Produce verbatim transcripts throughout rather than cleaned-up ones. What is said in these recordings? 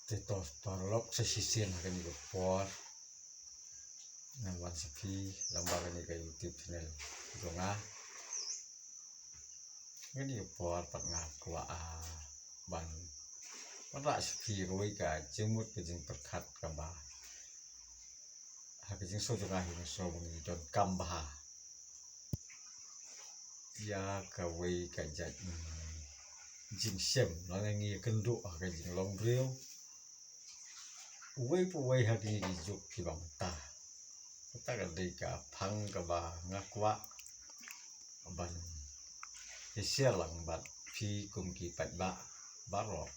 Te to paralok, sa shisien ha kane ka por ngan wan sha phi lyngba kane ka YouTube channel jong nga. Kane ka por pat nga kwah, ah, ban wanrah sha phi kawei ka jingmut ka jingpyrkhat kaba ha ka jingsngew jong nga hi nga sngew ba ngi donkam bha ïa kawei ka jait, mm, jingshem lane ngi ïakynduh ha ka jinglong briew. Uwei pa uwei ha kine ki juk kiba mynta. Kata ka dei ka phang kaba nga kwah ban ïa share lang bad phi kum ki paidbah baroh,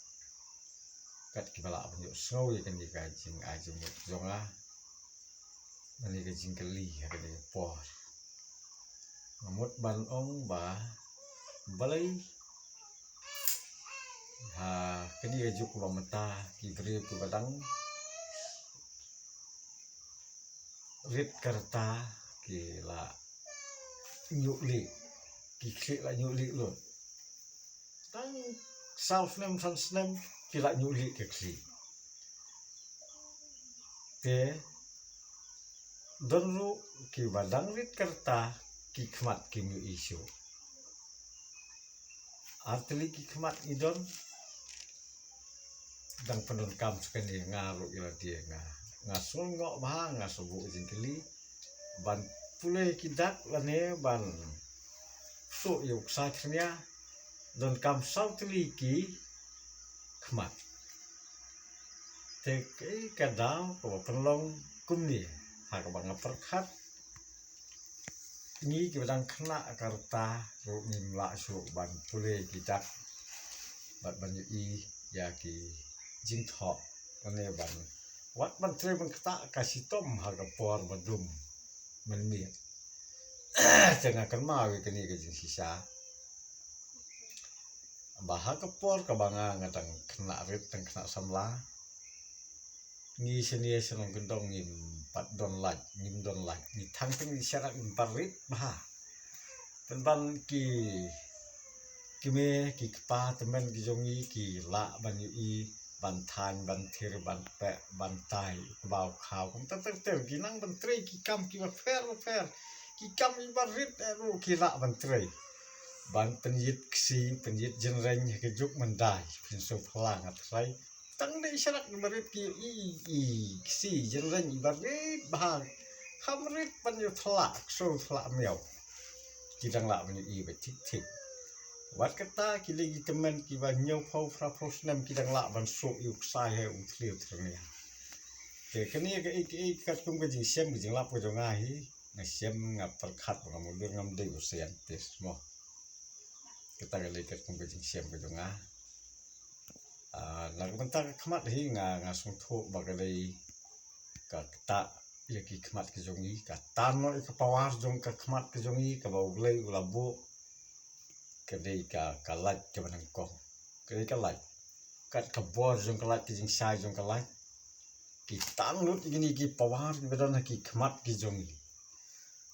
kat kiba lah ban ïohsngew ïa kane ka jingai jingmut jong nga, kane ka jingkylli ha kane ka por. Nga mut ban ong ba balei ha kane ka juk ba mynta ki briew kiba dang rit ka rta ki la ñiuh lieh, ki khlieh la ñiuh lieh lut. Tang saw snem san snem ki la ñiuh lieh ki khlieh. Te don ruh kiba dang rit ka rta ki khmat kim ïohi shuh. Ar tylli ki khmat i don. Dang pyndonkam sa kane, nga ruh ïa lade nga, nga sngewngoh bha, nga sa buh jingkylli ban pule ki dak lane ban shu ïa u ksai thyrnia. Donkam saw tylli ki khmat. Te kaei ka daw kaba pynlong kumne? Ha kaba nga pyrkhat, ngi kiba dang khynnah ka rta ruh ngim lah shuh ban pule ki dak bad ban ïohi ïa ki jingthoh, lane ban wat ban trei ban ktah ka shitom ha ka por ba dum mynmiet. Te nga kynmaw ïa kane ka jingshisha ba ha ka por kaba nga, nga dang khynnah rit, dang khynnah samla, ngi shane sha nongkyndong ngim pat don light, ngim don light, ngi thang teng ngi sharak, ngim pat rit bha. Pynban ki kmie ki kpa tymmen ki jong ngi ki lah ban ïohi, ban thaiñ, ban thir, ban peh, ban tai, kbaw khaw, kumta ter ter, ki nang ban trei ki kam kiba pher ba pher, ki kam iba rit eh ruh ki lah ban trei. Ban pynïit ksi, pynïit jynrein ha ka juk mynta, phin sngewphylla nga trai. Tang dei sharak iba rit ki ïohi, i ksi jynrein iba rit bha. Kham rit ban ïoh thlak, shu thlak miaw. Ki dang lah ban ïohi ba thik thik. Wat kata ki dei ki tymmen kiba hynñiew phew phra phew snem ki dang lah ban shu ïoh ksai ha u thliew thyrnia. Te kane kaei kaei katkum ka jingshem ka jinglap ka jong nga hi, nga shem, nga pyrkhat, nga mutdur, ngam dei u scientist mo. Kata ka dei katkum ka jingshem ka jong nga. Ah, na ka bynta ka khmat hi nga, nga sngewthuh ba ka dei ka ktah ïa ki khmat ki jong ngi, ka tan noh ïa ka power jong ka khmat ki jong ngi kaba U Blei u la buh. Ka dei ka, ka light kaba nyngkong. Ka dei ka light. Kat ka bor jong ka light, ka jingshai jong ka light, ki tan lut ïa kine ki power kiba don ha ki khmat ki jong ngi.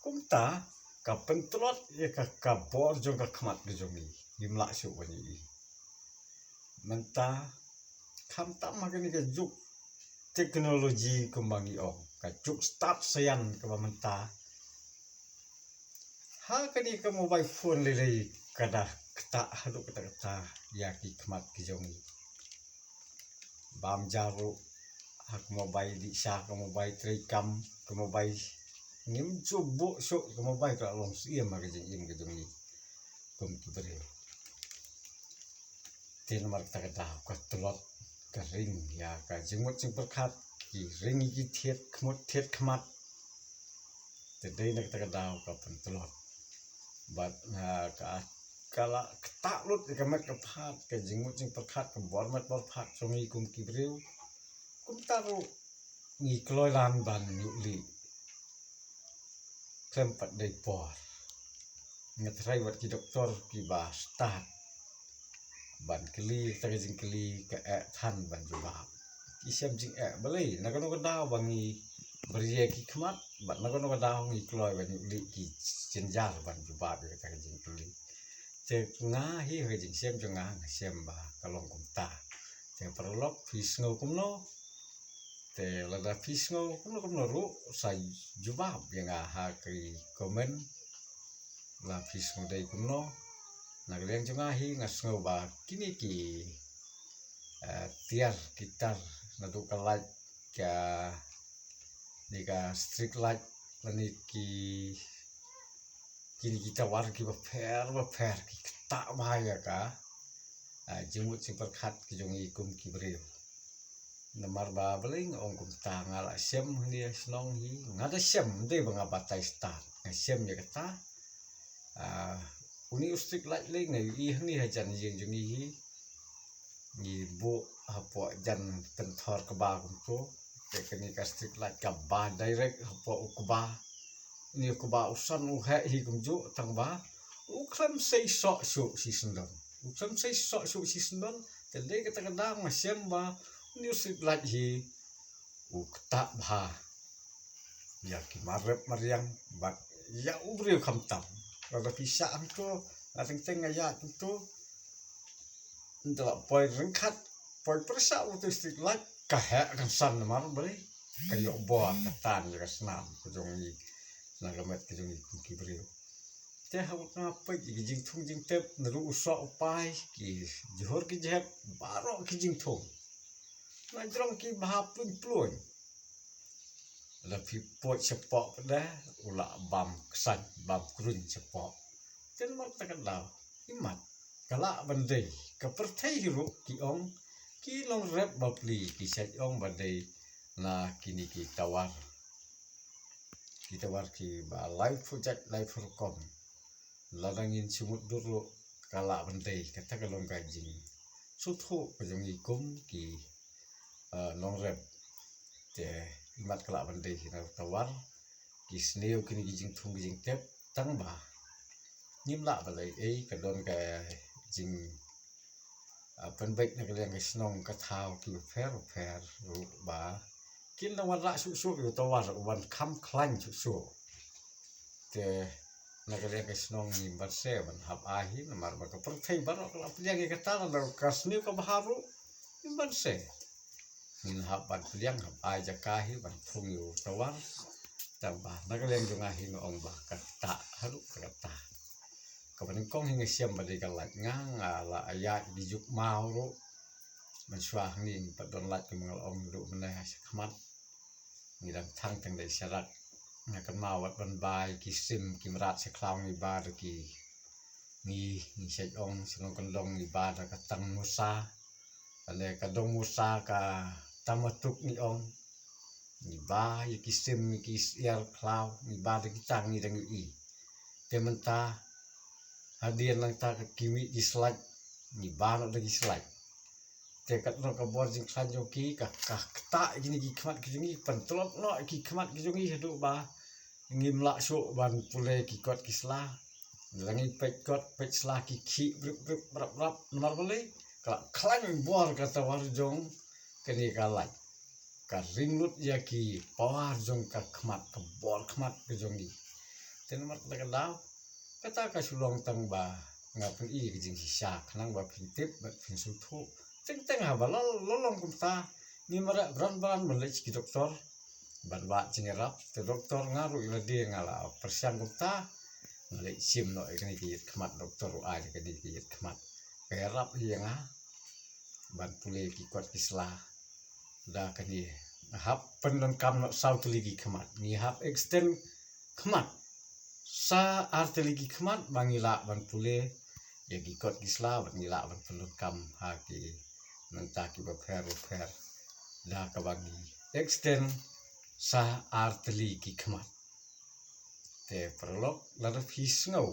Kumta ka pyntlot ïa ka, ka bor jong ka khmat ki jong ngi. Ngim lah shuh ban ïohi. Mynta khamtam ha kane ka juk technology kumba ngi ong, ka juk stad saian kaba mynta, ha kane ka mobile phone lei lei ka da ktah haduh katta katta ïa ki khmat ki jong ngi. Bam ja ruh ha ka mobile, dih sha ka mobile, trei kam ka mobile. Ngim ju buh shuh ka mobile, ka long siem ha ka jingim ka jong ngi kum ki briew. Te namar kata ka daw ka tlot, ka ring ïa ka jingmut jingpyrkhat, ki ring ïa ki thied khmut thied khmat. Te dei na kata ka daw ka pyntlot. Bad, ah, ka, ka la ktah lut ïa ka met ka phad, ka jingmut jingpyrkhat, ka bor met bor phad jong ngi kum ki briew. Kumta ruh ngi kloi lan ban ïoh lieh khlem pat dei por. Nga tharai wat ki doktor kiba stad ban kylli kata ka jingkylli ka eh than ban jubab. Ki shem jingeh balei, na kano ka daw ba ngi bria ki khmat, bad na kano ka daw ngi kloi ban ïoh lieh ki jynjar ban jubab ïa kata ka jingkylli. Te nga hi ha ka jingshem jong nga, nga shem ba ka long kumta. Te paralok, phi sngew kumno? Te lada phi sngew kumno kumno ruh, sa jubab ïa nga ha ki comment. La phi sngew dei kumno? Na ka liang jong nga hi nga sngew ba kine ki, eh, tiar ki tar naduh ka light, ka ni ka street light lane ki, kine ki tower kiba pher ba pher ki ktah bha ïa ka, ah, jingmut jingpyrkhat ki jong i kum ki briew. Namar ba balei nga ong kumta, nga la shem hangne ha shnong hi, nga da shem, ym dei ba nga batai stad, nga shem ïa kata. Ah, une u street light lei nga ïohi hangne hajan ïing jong ngi hi. Ngi buh hapoh jan pynthor kaba kumto. Te kane ka street light kaba direct hapoh u kba. Une u kba u san u heh hi kumjuh, tang ba u khlem sei soh shuh shisyndon. U khlem sei soh shuh shisyndon. Te dei kata ka daw nga shem ba une u street light hi u ktah bha ïa ki mar rep mar riang bad ïa u briew khamtam. Lada phi shah hangto, nga teng teng nga ïaid hangto, nda la poi ryngkat, poi pyrshah u street light, ka heh kan san namar balei, ka ïoh bor ka tan ïa ka snam ka jong ngi, na ka met ka jong ngi kum ki briew. Te ha u nga peit ïa ki jingthung jingtep, naduh u soh u pai, ki jhur ki jhep, baroh ki jingthung. Nga jrong ki bha pluiñ pluiñ. La phi poi shapoh pat de, u la bam ksain, bam kruiñ shapoh. Te namar kata ka daw, imat, ka lah ban dei, ka pyrthei hi ruh ki ong, ki nongrep bapli ki shait ong ba dei na kine ki tower. Ki tower kiba laiphew jait laiphew rukom. Lada ngin shu mutdur ruh ka lah ban dei, kata ka long ka jingsngewthuh ka jong ngi kum ki, eh, nongrep. Te imat ka lah ban dei hi na tower, ki sniew kine ki jingthung ki jingtep, tang ba ngim lah ban leh ei, ka don ka jing, ah, pynbeit na ka liang ka shnong ka thaw kiba pher pher ruh ba kin dang wanrah shuh shuh ïa u tower, u wan kham khlaiñ shuh shuh. Te na ka liang ka shnong ngim banse ban hap ai hi, namar ba ka pyrthei baroh ka la pdiang ïa kata, lada ka sniew ka bha ruh ngim banse. Ngin hap ban pdiang, hap ai jaka hi ban thung ïa u tower. Tang ba na ka liang jong nga hi nga ong ba ka ktah haduh katta. Kaba nyngkong hi nga shem ba dei ka light, nga nga la ïaid ki juk maw ruh. Mynshuwa hangne ngim pat don light, kumba nga la ong, naduh mynne ha shakhmat ngi dang thang tang da i sharak. Nga kynmaw wat ban ba ïa ki sim ki mrad sha khlaw, ngi ba da ki, ngi, ngi shait ong sha nongkyndong, ngi ba da ka tang musa, lane ka dong musa, ka tamatuk ngi ong. Ngi ba ïa ki sim, ïa ki syiar khlaw, ngi ba da kita, ngi dang ïohi. Te mynta hadien nangta ka ki mih ki slait, ngi ba noh da ki slait. Te katno ka bor jingkhlaiñ jong ki, ka, ka ktah ïa kine ki khmat ki jong ngi, pyntlot noh ïa ki khmat ki jong ngi haduh ba ngim lah shuh ban pule ki kot ki sla. Lada ngi peit kot peit sla ki khih brip brip brap brap, namar balei, ka la khlaiñ bor ka tower jong kane ka light. Ka ring lut ïa ki power jong ka khmat, ka bor khmat ka jong ngi. Te namar kata ka daw, kata ka shu long tang ba nga pyni ka jingshisha khnang ba phin tip bad phin sngewthuh. Teng teng haba la long kumta, ngim mareh bran bran ban leit sha ki doktor ban wad jingïarap. Te doktor, nga ruh ïa lade nga la pyrshang kumta, nga leit shim noh ïa kane ka ïit khmat, doktor u ai ïa kane ka ïit khmat. Ka ïarap hi ïa nga ban pule ki kot ki sla. Da kane nga hap pyndonkam noh saw tylli ki khmat, ngi hap extend khmat sa ar tylli ki khmat ba ngi lah ban pule ïa ki kot ki sla, ba ngi lah ban pyndonkam ha ki mynta kiba pher ba pher, da kaba ngi extend sa ar tylli ki khmat. Te paralok, lada phi sngew,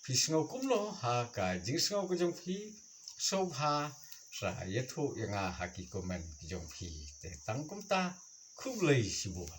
phi sngew kumno ha ka jingsngew ka jong phi, sngewbha sa ïathuh ïa nga ha ki comment ki jong phi. Te tang kumta, khublei shibun.